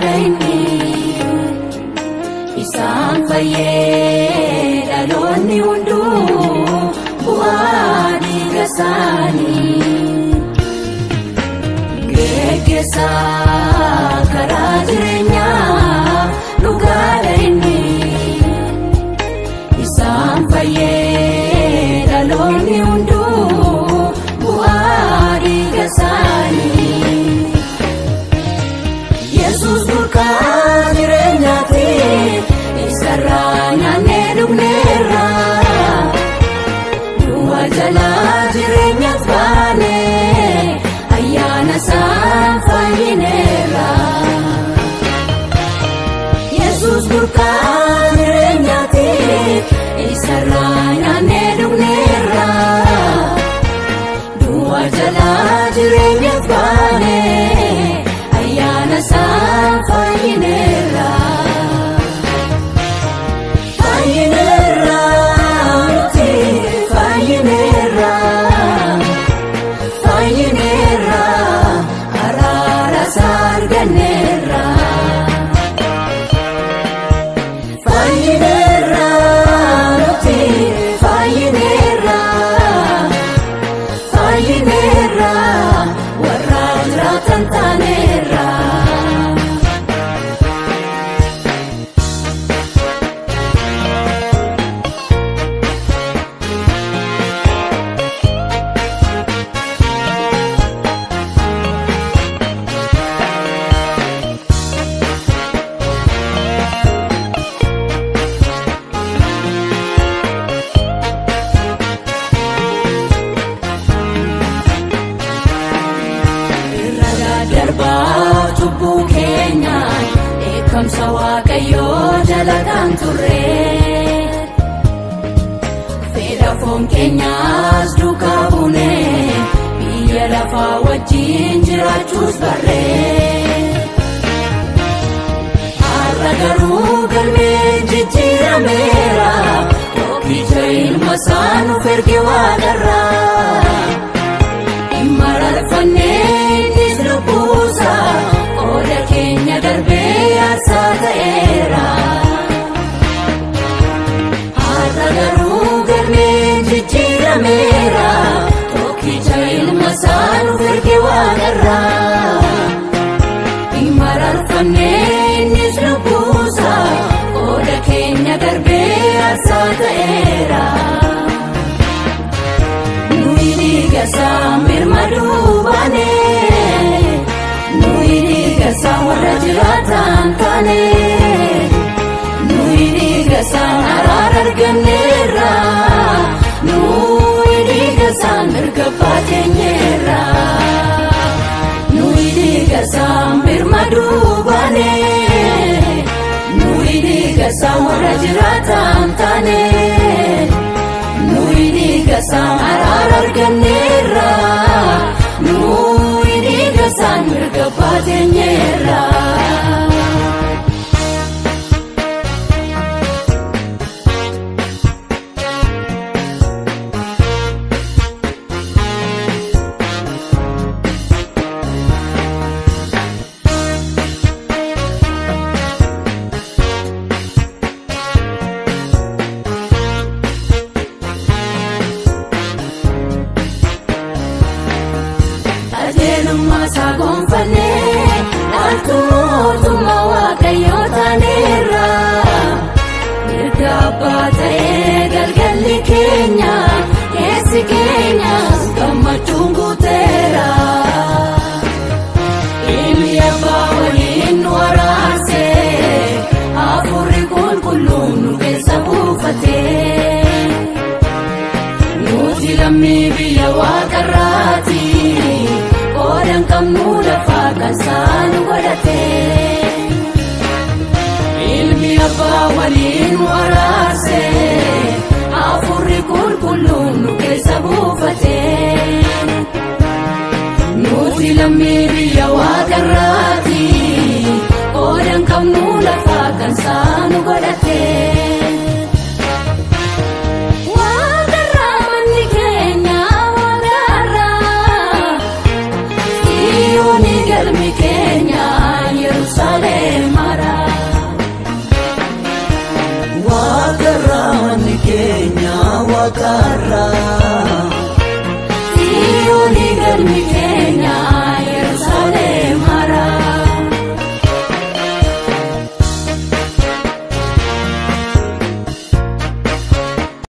Dhugaadha inni isaan fayyee dhaloonni hunduu bu'aa dhiiga isaanii. Geggeessaa karaa jireenyaa dhugaadha inni isaan fayyee dhaloonni hunduu bu'aa dhiiga isaanii. Yesuus burqaa jireenyaati isarraa nyaannee dhugneerra du'a jalaa jireenyaaf baane ayyaana isaan fayyineerra. Yesuus burqaa jireenyaati isarraa nyaannee dhugneerra du'a jalaa jireenyaaf baane ayyaana isaan fayyineerra. Fayyineerra nuti fayyineerra fayyineerra araara isaa arganneerra. Fayyineerra nuti fayyineerra fayyineerra warra jiraatan taaneerra. Irra daddarbaa cubbuu keenyaan dheekkamsa Waaqayyoo jala kan turre. Fedha foon keenyaas duukaa buune biyya lafaa wajjin jiraachuus barre. Har'a garuu galmeen jijjiirameera tokkicha ilma isaa nuuf erge waaqarraa. Mararfannee innis lubbuusaa qooda keenya darbee aarsaa ta'eera. Har'a garuu galmeen jijjiirameera tokkicha ilma isaa nuuf erge waaqarraa. Mararfannee innis lubbuusaa qooda keenya darbee aarsaa ta'eera. Nuyi dhiiga isaa mirmaduu baane nuyi dhiiga isaa warra jiraatan taane nuyi dhiiga isaa araara arganneerra nuyi dhiiga isaa mirga baateenyeerra nuyi dhiiga isaa mirmaduu baane nuyi dhiiga isaa warra jiraatan taane. Nuyi dhiiga isaa araara arganneerra nuyi dhiiga isaa mirga baateenyeerra. Qajeelummaa isaa gonfannee dhaaltuu mootummaa Waaqayyoo taaneerra. Mirga abbaa ta'ee galgalli keenya keessi keenyas gammachuun guuteera. Ilmi abbaa waliin nu araarse hafuurri qulqulluun nu keessa buufate. Nuti lammii biyya waaqarraati qooda hin qabnu lafaa kan isaan godhate. Ilmi abbaa waliin nu araarse hafuurri qulqulluun nu keessa buufate. Nuti lammii biyya